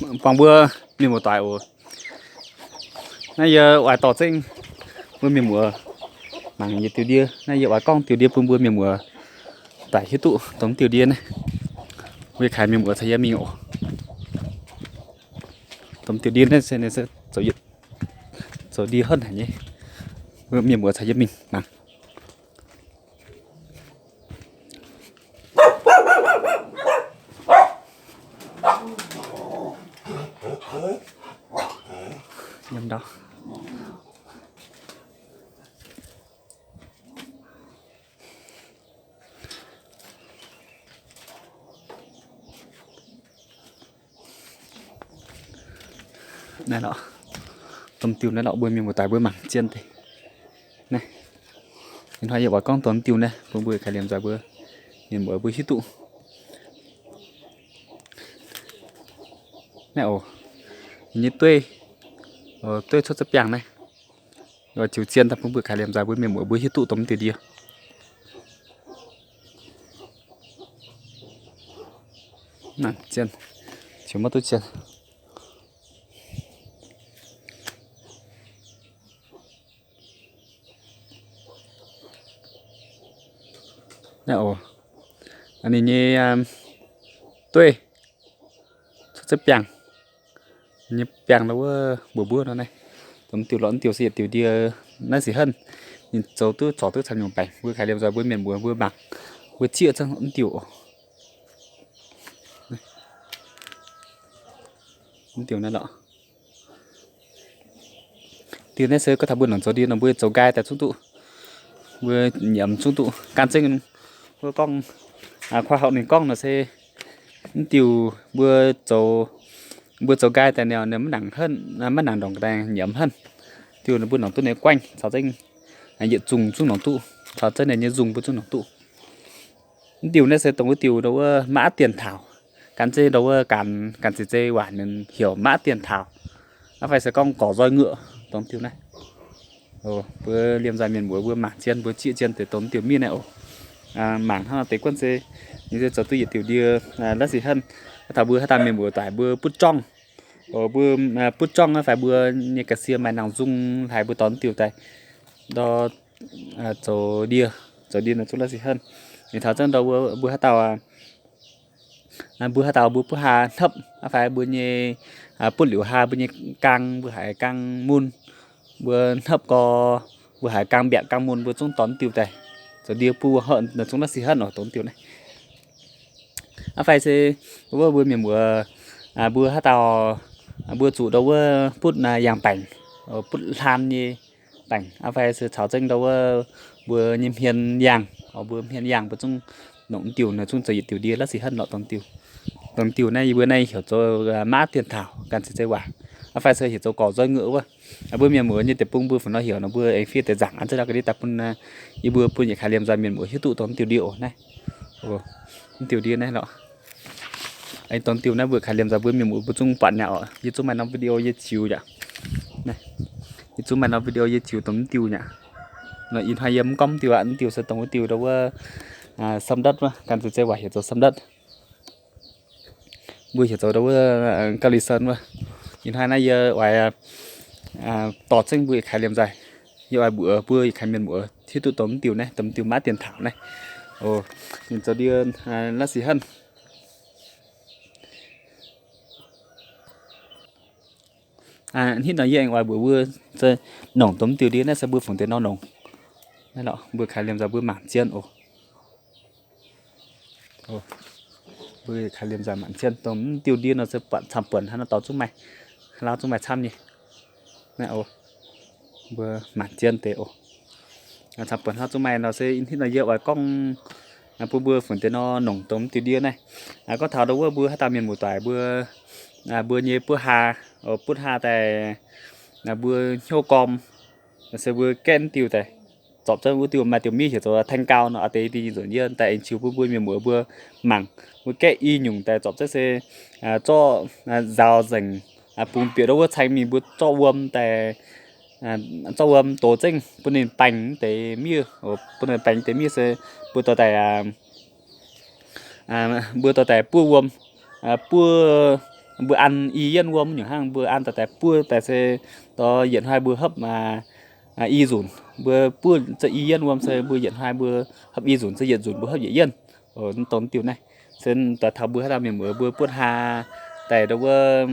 Buangh mbuo mienh muoz-doic oc. Naaiv yie oix dorh zengv mbuo mienh muoz mangc yietc diuh ndie. Naaiv yie oix gorngv diuh ndie bun mbuo mienh muoz-doic hiuv duqv dongh diuh ndie naaiv. Mbuo kaaix mienh muoz caux yie mingh oc. Dongh diuh ndie naaiv se, se zoux ndie hotv haic nyei. Mbuo mienh muoz caux yie mingh mangc. Naaiv lorqc, dongh diuh naaiv lorqc, mbuo mienh muoz-doic mbuo mangc zien deix. Naaiv, ih hnoi yie oix gorngv dongh diuh naaiv bun mbuo kaaix liemh nzoih mbuo mienh muoz mbuo hiuv duqv. Naaiv oc, nyei dueiv, dueiv cuotv za'biangh naaiv. Oix ziux zien daaih bun mbuo kaaix liemh nzoih mbuo mienh muoz mbuo hiuv duqv dongh diuh ndie. Zien, ziux maiv duqv zien. Naaiv oc, ninh nyei dueiv cuotv za'biangh, nyei biangh ndau wuov mbuov mbuov nor naaiv. Dongh diuh lorqc, diuh se yietc diuh ndie naaiv sic henv. Ninh zoux duqv corc duqv camv nyungc baengc, mbuo kaaix liemh nzoih mbuo mienh muoz mbuo mangc, mbuo zieqv zungv diuh oc. Diuh naaiv lorqc, diuh naaiv se gorngv taux mbuo nongc zoux ndie nor mbuo zoux nqaai daaih zungv duqv, mbuo nyiemz zungv duqv. Gan zengv wuov gorngv, kuh houv ninh gorngv nor se mv diuh mbuo zoux, mbuo zoux nqaai daaih nor ninh maiv nangc henv, maiv nangc ndongc daaih nyiemz henv. Diuh mbuo nongc duqv ninh guaengv caux zengv, yietc zungh zungv nongc duqv, caux zengv ninh nyei nzungh mbuo zungv nongc duqv. Mv diuh naaiv se dongh wuov diuh ndau wuov maiv dienh taux, gan zengv ndau wuov gan, gan zeix zei waac ninh heuc maiv dienh taux. Aa, fai se gorngv gorc nzoih ngeuqc dongh diuh naaiv. Mbuo liemh nzoih mienh muoz mbuo mangc zien, mbuo zieqv zien deix dongh diuh miev naaiv oc. Mangc hnangv nor deix guonv se, ninh se zoux duqv yietc diuh ndie la'sic henv. Taux mbuo haaix dauh mienh muoz doic mbuo butv jorngv, mbuo butv jorngv fai mbuo nyei ga'sie maaih nangc nzung haic mbuo dorh diuh daaih ndau zoux ndie, zoux ndie nor zungv la'sic henv. Ninh taux zengv ndau mbuo haaix dauh, mbuo haaix dauh mbuo butv haa hnopv, fai mbuo nyei butv liuz haa mbuo nyei gaang, mbuo haiz gaang mun, mbuo hnopv gau, mbuo haiz gaang mbiaatc gaang mun mbuo zungv dorh diuh daaih zoux ndie bun horpc nor zungv la'sic henv oc dongh diuh naaiv. Aa, fai se wuov mbuo mienh muoz, mbuo haaix dauh, mbuo zuqc ndau wuov butv yangh baengc, butv hlaan nyei baengc, aa, fai se caux zengv ndau wuov mbuo nyei hmien yangh, mbuo hmien yangh mbuo zungv nongc diuh nor zungv zoux yietc diuh ndie la'sic henv lorqc dongh diuh. Dongh diuh naaiv yie mbuo naaiv heuc zoux maiv dienh taux gan zeix zei waac, aa, fai se heuc zoux gorc nzoih ngeuqc wuov. Mbuo mienh muoz nyei deic-bung mbuo fungc nor heuc nor mbuo aengx fiev deix nzaangc an zengv la'ga'ndiev daaih bun yie mbuo bun yietc kaaix liemh nzoih mienh muoz hiuv duqv dongh diuh ndie oc naaiv. Dongh diuh naaiv lorqc. Dongh diuh naaiv mbuo kaaix liemh nzoih mbuo mienh muoz mbuo zungv buatc nyei oc. Yie zungv maaih norm video yie ziux yaac, yie zungv maaih norm video yie ziux dongh mv diuh nyei. Ih hnoi yie mv gorngv mv diuh aqv. Mv diuh se dongh wuov diuh ndau wuov sâm ndotv wuov, gan zeix zei waac heuc zoux sâm ndotv. Mbuo heuc zoux ndau wuov gauh li sen wuov. Ih hnoi naaiv yie oix dorh zengv mbuo yietc kaaix liemh nzoih, yie oix mbuox mbuo yietc kaaix mienh muoz hiuv duqv dongh mv diuh naaiv, dongh mv diuh maiv dienh taux naaiv. Ninh zoux ndie la'sic henv. Hnitv nor yie aengx oix mbuox mbuo nongc dongh mv diuh ndie naaiv se mbuo fungc deix nor nongc. Naaiv lorqc, mbuo kaaix liemh nzoih mbuo mangc zien oc. Mbuo kaaix liemh nzoih mangc zien dongh mv diuh ndie nor se buatc camv buonc hnangv nor dorh zungv maaih, hlauv zungv maaih camv nyei. Naaiv oc, mbuo mangc zien deix oc. Camv buonc hlauv zungv maaih nor se hnitv nor yie oix gorngv bun mbuo fungc deix nor nongc dongh mv diuh ndie naaiv. Gorngv taux ndau wuov mbuo haaix dauh mienh muoz doic mbuo, mbuo nyei buov haa, buov haa daaih, mbuo hnyouv gorm, se mbuo gaeqv mv diuh daaih, zorpc zengv wuov diuh maaih diuh miev heuc zoux thanh gao nor, aa deix dinh nzunc yie daaih aengx ziux bun mbuo mienh muoz mbuo mangc. Mbuo gaeqv i nyungc daaih zorpc zengv se zorqv nzaaux nzengc, bungx bieqc ndau wuov caeng mingh mbuo zorqv wuom daaih, zorqv wuom dox zengv bun ninh baengh deix miev, bun ninh baengh deix miev se mbuo dorh daaih, mbuo dorh daaih buov wuom, buov mbuo an i yienv wuom nyungc hnangv, mbuo an daaih daaih buov daaih se dor yietc hnoi mbuo hopv i nzunc. Mbuo buov i yienv wuom se mbuo yietc hnoi mbuo hopv i nzunc, se yietc nzunc mbuo hopv yietc yienv. Dongh diuh naaiv se daaih taux mbuo haaix dauh mienh muoz mbuo buov haa daaih ndau wuov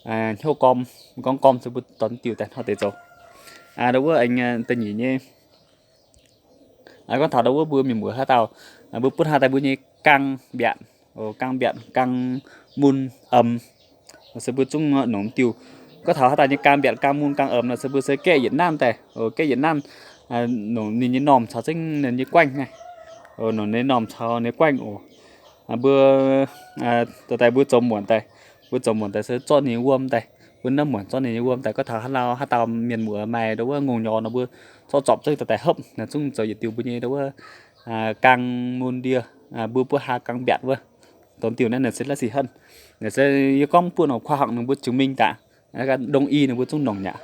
hnyouv gorm, gorngv gorm se mbuo dongh diuh daaih hnoi deix zoux. Ndau wuov aengx da'nyeic nyei, gorngv taux ndau wuov mbuo mienh muoz haaix dauh mbuo buov haa daaih mbuo nyei gaang mbiaatc, gaang mbiaatc, gaang mun omx, se mbuo zungv nongc diuh. Gorngv taux haaix dauh nyei gaang mbiaatc, gaang mun, gaang omx nor se mbuo se gaeqv yietc nanv daaih, gaeqv yietc nanv, nongc ninh nyei normh caux zengv ninh nyei guaengv naaiv, nongc ninh normh caux ninh guaengv oc. Mbuo daaih mbuo zoux muonc daaih, mbuo zoux muonc daaih se zorqv ninh nyei wuom daaih, mbuo naaiv muonc zorqv ninh nyei wuom daaih. Gorngv taux haaix lauh haaix dauh mienh muoz maaih ndau wuov ngongh nyorx nor mbuo zorqv zorpc zengv daaih daaih hopv, naaiv zungv zoux yietc diuh mbuo nyei ndau wuov gaang mun ndie, mbuo buov haa gaang mbiaatc wuov. Dongh diuh naaiv naaic se la'sic henv. Naaic se yie gorngv buoqv nongc khoa học ninh mbuo chứng minh daaih, đông y ninh mbuo zungv nongc aqv.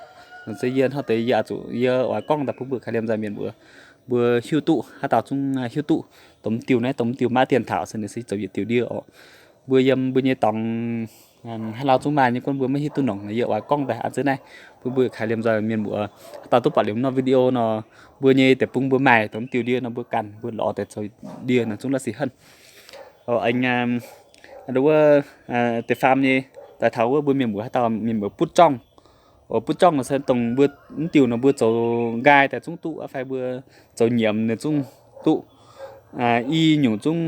Naaic se yie hnoi deix yie oix zuqc yie oix gorngv daaih bun mbuo kaaix liemh nzaaih mienh muoz mbuo hiuv duqv, haaix dauh zungv hiuv duqv dongh diuh naaiv, dongh diuh maiv dienh taux se naaic se zoux yietc diuh ndie oc. Mbuo yiem mbuo nyei dorngx haaix lauh zungv maaih nyei, gorngv mbuo maiv hiuv duqv nongc, yie oix gorngv daaih an zunv naaiv bun mbuo kaaix liemh nzaaih mienh muoz haaix dauh duqv buatc liuz norm video nor, mbuo nyei deic-bung mbuo maaih dongh diuh ndie nor mbuo ganh mbuo lorz daaih zoux ndie naaic zungv la'sic henv. Aengx ndau wuov deix faam nyei daaih taux wuov mbuo mienh muoz haaix dauh mienh muoz butv jorngh. Butv jorngh nor se dongh mbuo mv diuh nor mbuo zoux nqaai daaih zungv duqv, fai mbuo zoux nyiemz ninh zungv duqv. I nyungc zungv,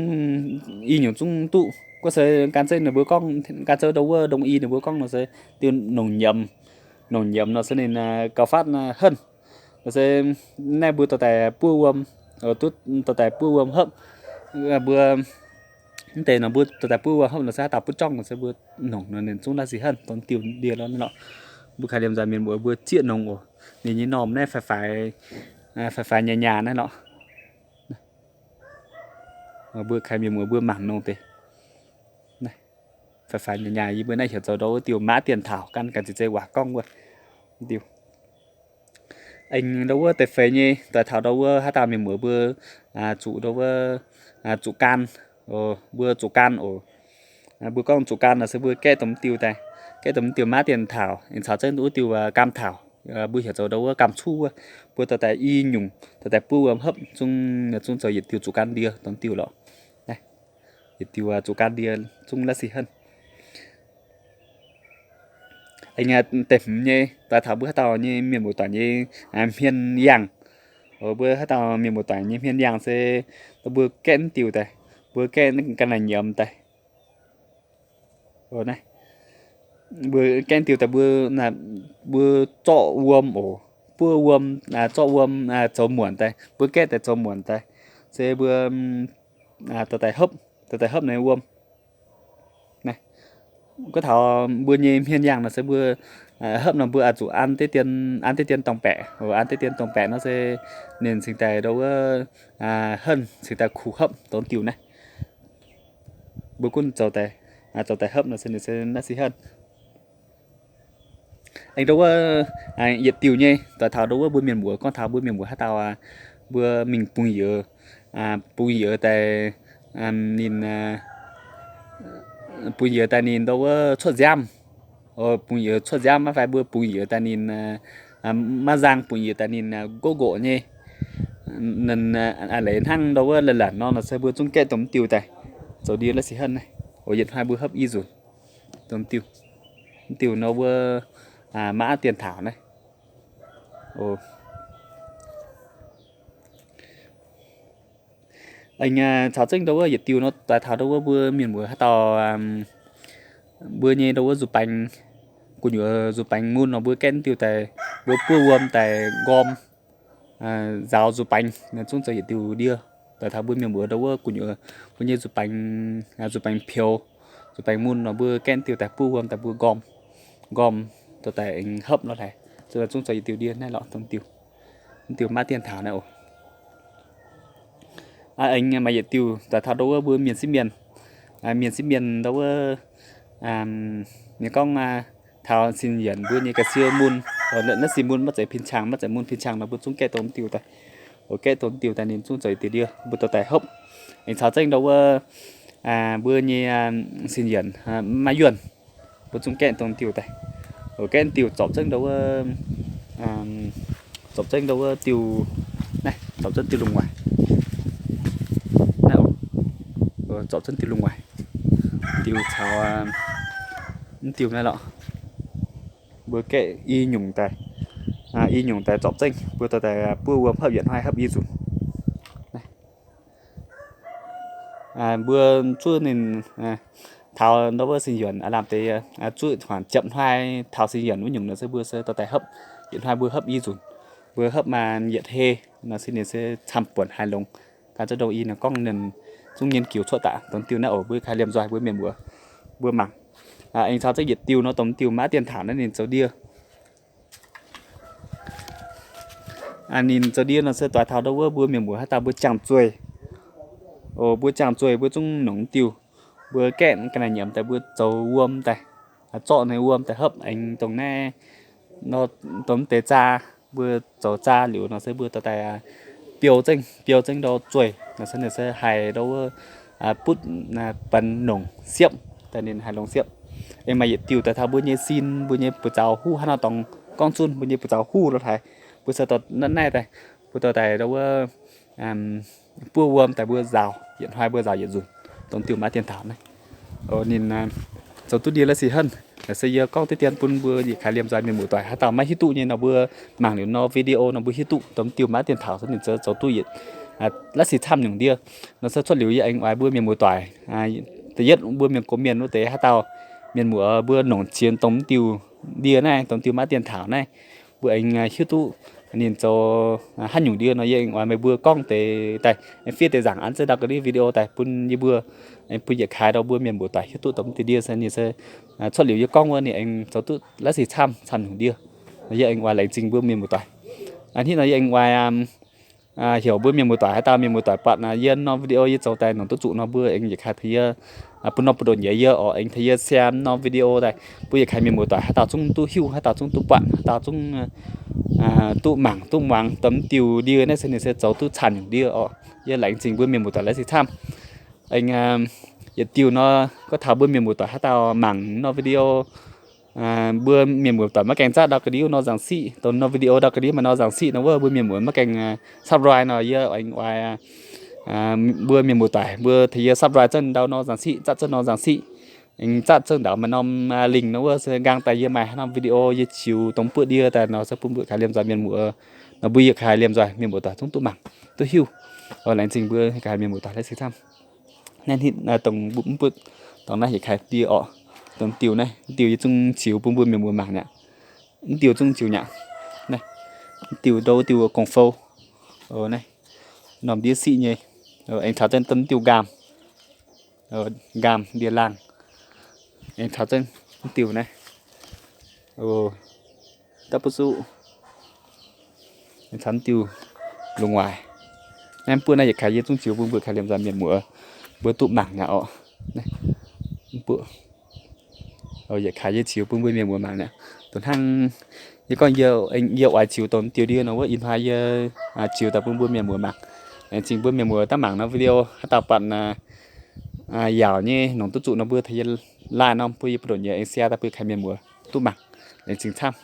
i nyungc zungv duqv. Gorngv se gan zeiv ninh mbuo gorngv, gan zeiv ndau wuov đông y ninh mbuo gorngv nor se diuh nongc nyiemz, nongc nyiemz nor se ninh gauh fatv henv. Nor se naaiv mbuo dorh daaih buov wuom, duqv dorh daaih buov wuom hopv. Mbuo mv deix nor mbuo dorh daaih buov wuom hopv nor se haaix dauh butv jorngh nor se mbuo nongc nor ninh zungv la'sic henv dongh diuh ndie lorqc. Mbuo kaaix liemh nzaaih mienh muoz mbuo zieqv nongc oc. Ninh nyei normh naaiv faix-faix, faix-faix nyaah nyaah naaiv lorqc. Mbuo kaaix mienh muoz mbuo mangc nongc deix. Faix-faix nyaah nyaah yie mbuo naaiv heuc zoux ndau wuov diuh maiv dienh taux, gan ganh ziex zei waac gorngv wuov diuh. Aengx ndau wuov deix feix nyei daaih taux ndau wuov haaix dauh mienh muoz mbuo zuqc ndau wuov zuqc gan, mbuo zuqc gan oc. Mbuo gorngv zuqc gan nor se mbuo gaeqv dongh diuh daaih, gaeqv dongh diuh maiv dienh taux, aengx caux zengv wuov diuh gaam taux, mbuo heuc zoux ndau wuov gaam cuv wuov. Mbuo dorh daaih i nyungc dorh daaih buov wuom hopv zungv, zungv zoux yietc diuh zuqc gan ndie dongh diuh lorqc. Yietc diuh zuqc gan ndie zungv la'sic henv. Aengx deix hmz nyei daaih taux mbuo haaix dauh nyei mienh muoz doic nyei hmien yangh. Mbuo haaix dauh mienh muoz doic nyei hmien yangh se mbuo gaeqv mv diuh daaih, mbuo gaeqv gan naaic nyiemz daaih. Mbuo gaeqv diuh daaih mbuo, mbuo zorqv wuom oc, buov wuom, zorqv wuom zoux muonc daaih, mbuo gaeqv daaih zoux muonc daaih, se mbuo dorh daaih hopv, dorh daaih hopv naaiv wuom. Gorngv taux mbuo nyei hmien yangh nor se mbuo hopv nor mbuo oix zuqc an deix dien, an deix dien dorngh baeqc, an deix dien dorngh baeqc nor se ninh cingx daaih ndau wuov henv, cingx daaih kuh hopv dongh diuh naaiv. Mbuo gunv zoux daaih, zoux daaih hopv nor se ninh se naaiv sic henv. Aengx ndau wuov yietc diuh nyei daaih taux ndau wuov mbuo mienh muoz, gorngv taux mbuo mienh muoz haaix dauh mbuo mingh bungx-youz, bungx-youz daaih, ninh bungx-youz daaih ninh ndau wuov cuotv nziaamv, bungx-youz cuotv nziaamv maiv fai mbuo bungx-youz daaih ninh maiv nzang, bungx-youz daaih ninh nqoqv nqoqv nyei, ninh leiz hnangv ndau wuov laih lanc nor, nor se mbuo zungv gaeqv dongh diuh daaih zoux ndie la'sic henv naaiv. Oc, yietc hnoi mbuo hopv i nzunc dongh diuh, diuh nor wuov maiv dienh taux naaiv. Aengx caux zengv ndau wuov yietc diuh nor daaih taux ndau wuov mbuo mienh muoz haaix dauh mbuo nyei ndau wuov nzuih baengx, gu'nyuoz nzuih baengx mun nor mbuo gaeqv diuh daaih, mbuo buov wuom daaih nqorm, nzaaux nzuih baengx, zungv zoux yietc diuh ndie. Daaih taux mbuo mienh muoz ndau wuov gu'nyuoz mbuo nyei nzuih baengx, nzuih baengx peux, nzuih baengx mun nor mbuo gaeqv diuh daaih buov wuom daaih mbuo nqorm, nqorm dorh daaih aengx hopv nor hlaaix, zungv zoux yietc diuh ndie naaiv lorqc, dongh diuh, diuh maiv dienh taux naaiv oc. Aengx maaih yietc diuh daaih taux ndau wuov mbuo mienh sieqv mienh, mienh sieqv mienh ndau wuov, ninh gorngv taux sin yienc mbuo nyei ga'sie mun, naaiv sin mun maiv zeiz pin cang, maiv zeiz mun pin cang nor mbuo zungv gaeqv dongh diuh daaih, gaeqv dongh diuh daaih ninh zungv zoux yietc diuh ndie mbuo dorh daaih hopv. Aengx caux zengv ndau wuov mbuo nyei sin yienc maiv yuonh, Mbuo zungv gaeqv dongh diuh daaih. Oc, gaeqv diuh zorpc zengv ndau wuov, zorpc zengv ndau wuov diuh, naaiv zorpc zengv diuh lungh waaic. Naaiv oc, zorpc zengv diuh lungh waaic. Diuh caux mv diuh naaiv lorqc. Mbuo gaeqv i nyungc daaih, i nyungc daaih zorpc zengv, mbuo dorh daaih buov wuom hopv yietc hnoi hopv i nzunc. Mbuo zuov ninh taux ndau wuov sin yuonc, lamh deix zuov hmuangx ziepc hnoi taux sin yuonc wuov nyungc nor se mbuo se dorh daaih hopv yietc hnoi mbuo hopv i nzunc. Mbuo hopv maaih yietc hei nor se ninh se camv buonc haaix longx. Gan zouv ndongh i nor gorngv ninh zungv nyien giux cuotv daaih dongh diuh naaiv oc. Mbuo kaaix liemh nzoih mbuo mienh muoz mbuo mangc. Aengx caux zengv yietc diuh nor dongh diuh maiv dienh taux naaiv ninh zoux ndie. Ninh zoux ndie nor se doix taux ndau wuov mbuo mienh muoz haaix dauh mbuo jangx zueih. Oc, mbuo jangx zueih mbuo zungv nongc diuh. Mbuo gaeqv ga'naaiv nyiemz daaih mbuo zoux wuom daaih, zorqv ninh wuom daaih hopv aengx dongh naaiv, dongh mv deix zaa, mbuo zoux zaa liuz nor se mbuo dorh daaih biou zengv, biou zengv ndau zueih nor se ninh se haih ndau wuov butv benx nongc siepv, daaih ninh haih longx siepv. Aengx maaih yietc diuh daaih taux mbuo nyei sin, mbuo nyei buoz-zaux huv hnangv nor dorngx gorngv zunv mbuo nyei buoz-zaux huv lo haaix, mbuo se dorh naaiv daaih, mbuo dorh daaih ndau wuov buov wuom daaih mbuo nzaaux, yietc hnoi mbuo nzaaux yietc nzunc, dongh diuh maiv dienh taux naaiv. Ninh zoux duqv ndie la'sic henv. Se yie gorngv diqv dien bun mbuo yietc kaaix liemh nzoih mienh muoz-doic haaix dauh maiv hiuv duqv nyei nor mbuo mangc liuz nor video nor mbuo hiuv duqv dongh diuh maiv dienh taux se ninh zoux duqv yietc la'sic camv nyungc ndie. Nor se cuotv liuz yie aengx oix mbuo mienh muoz-doic, da'yietv mbuo mienh gox mienh wuov deix haaix dauh mienh muoz mbuo nongc jiex dongh diuh ndie naaiv, dongh diuh maiv dienh taux naaiv, mbuo aengx hiuv duqv ninh zoux haaix nyungc ndie nor yie aengx oix meih mbuo gorngv deix daaih, fiev deix nzaangc an zengv ndau ga'ndiev video daaih bun yie mbuo, bun yietc kaaix ndau mbuo mienh muoz-doic hiuv duqv dongh diuh ndie se ninh se cuotv liuz yie gorngv wuov ninh aengx zoux duqv la'sic camv, camv nyungc ndie. Yie aengx oix laengz zingh mbuo mienh muoz-doic. Hnangv nor yie aengx oix heuc mbuo mienh muoz-doic haaix dauh mienh muoz-doic buatc yie norm video yie zoux daaih nongc duqv zuqc nor mbuo aengx yietc kaaix tengx yie bun norm buoz-ndoqv nyei yie oc, aengx tengx yie share norm video daaih bun yietc kaaix mienh muoz-doic haaix dauh zungv duqv hiuv, haaix dauh zungv duqv buatc, haaix dauh zungv duqv mangc duqv muangx dongh diuh ndie naaiv se ninh se zoux duqv camv nyungc ndie oc. Yie laengz zingh mbuo mienh muoz-doic la'sic camv. Aengx yietc diuh nor gorngv taux mbuo mienh muoz-doic haaix dauh mangc norm video, mbuo mienh muoz-doic maiv gaengh zatv ndau ga'ndiev nor nzangc siqv, dongh norm video ndau ga'ndiev maaih nor nzangc siqv nor wuov mbuo mienh muoz maiv gaengh subscribe nor yie aengx oix mbuo mienh muoz-doic mbuo tengx yie subscribe zengv ndau nor nzangc siqv, zatv zengv nor nzangc siqv. Aengx zatv zengv ndau maaih norm link nor wuov se nqaang daaih yie maaih norm video yie ziux dongh buoqv ndie daaih nor se bun mbuo kaaix liemh nzoih mienh muoz, nor mbuo yietc kaaix liemh nzoih mienh muoz-doic zungv duqv mangc duqv hiuv. Laengz zingh mbuo kaaix mienh muoz-doic la'sic camv. Naaiv dongh mbuo mv buoqv dorngx naaiv yietc kaaix ndie oc. Dongh diuh naaiv, diuh yie zungv ziux bun mbuo mienh muoz mangc mi'aqv. Mv diuh zungv ziux mi'aqv. Naaiv diuh ndou diuh gong-fou. Naaiv norm ndiev siqv nyei. Aengx caux zengv diuh nqaamh, nqaamh ndie-laangh. Aengx caux zengv mv diuh naaiv, da'buv zuqv. Aengx caux mv diuh lungh waaic. Naaiv mv buoqv naaiv yietc kaaix yie zungv ziux bun mbuo kaaix liemh nzoih mienh muoz mbuo duqv mangc mi'aqv oc. Mv buoqv yietc kaaix yie ziux bun mbuo mienh muoz mangc mi'aqv. Dongh hnangv yie gorngv yie, yie oix ziux dongh diuh ndie nor wuov ih hnoi yie ziux daaih bun mbuo mienh muoz mangc. Laengz zingh mbuo mienh muoz daaih mangc norm video haaix dauh buatc yaauc nyei nongc duqv zuqc nor mbuo tengx yie like norm bun yie buoz-ndoqv nyei aengx share daaih bun kaaix mienh muoz duqv mangc. Laengz zingh camv.